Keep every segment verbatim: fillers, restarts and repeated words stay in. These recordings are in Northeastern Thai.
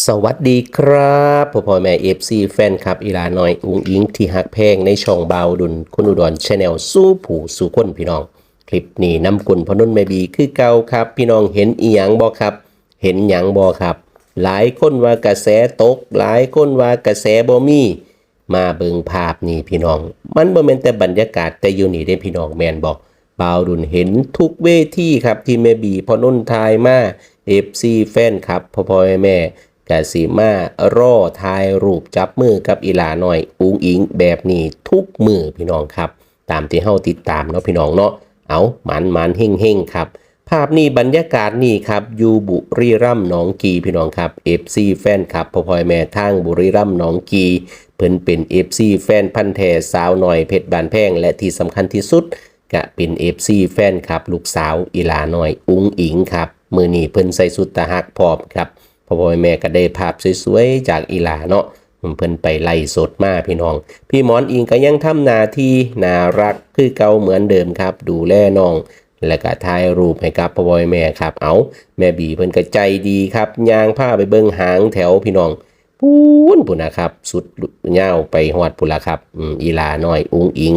สวัสดีครับพ่อพ่อแม่ เอฟซี แฟนคลับอีหล่าน้อยอุ๋งอิ๋งที่ฮักแพงในช่องบ่าวดุลคนอุดร Channel สู่ผู้สู่คนพี่น้อง คลิปนี้นำกุลพ่อนุ่นแม่บีคือเก่าครับ พี่น้องเห็นอีหยังบ่ครับ เห็นหยังบ่ครับ หลายคนว่ากระแสตก หลายคนว่ากระแสบ่มี มาเบิ่งภาพนี่พี่น้อง มันบ่แม่นแต่บรรยากาศแต่อยู่นี่เด้พี่น้อง แม่นบ่ บ่าวดุลเห็นทุกเวทีครับที่แม่บีพ่อนุ่นถ่ายมา เอฟซี แฟนคลับพ่อพ่อแม่แม่กะสิมารอถ่ายรูปจับมือกับอีหล่าน้อยอุ๋งอิ๋งแบบนี้ทุกมื้อพี่น้องครับ ตามที่เฮาติดตามเนาะพี่น้องเนาะ เอาหมานหมานเฮงเฮงครับ ภาพนี้บรรยากาศนี่ครับ อยู่บุรีรัมย์หนองกี่พี่น้องครับ เอฟซี แฟนคลับพ่อพ่อแม่ทางบุรีรัมย์หนองกี่ เพิ่นเป็น เอฟซี แฟนพันธุ์แท้สาวน้อยเพชรบ้านแพง และที่สำคัญที่สุด กะเป็น เอฟซี แฟนคลับลูกสาวอีหล่าน้อยอุ๋งอิ๋งครับ มื้อนี้เพิ่นใส่ชุดตาฮักพร้อมครับ พ่อพ่อแม่ก็ได้ภาพสวยๆจากอีหล่าเนาะ เพิ่นไปไลฟ์สดมาพี่น้อง พี่หมอนอิ๋งก็ยังทำหน้าที่น่ารักคือเก่าเหมือนเดิมครับ ดูแลน้อง แล้วก็ถ่ายรูปให้กับพ่อพ่อแม่ครับ เอาแม่บีเพิ่นก็ใจดีครับ ย่างพาไปเบิ่งหางแถวพี่น้อง ปู๊นพุ้นนะครับ สุดยาวไปฮอดพุ้นละครับ อืม อีหล่าน้อยอุ๋งอิ๋ง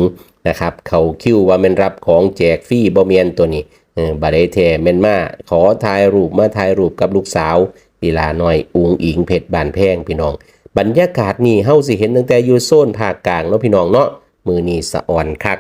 นะครับ เข้าคิวว่าแม่นรับของแจกฟรีบ่แม่นตัวนี้ เออ บ่ได้แท้แม่นมาขอถ่ายรูป มาถ่ายรูปกับลูกสาวอีหล่าน้อยอุ๋งอิ๋งเพชรบ้านแพงพี่น้อง บรรยากาศนี่เฮาสิเห็นตั้งแต่อยู่โซนภาคกลางเนาะพี่น้องเนาะ มื้อนี้สะออนคัก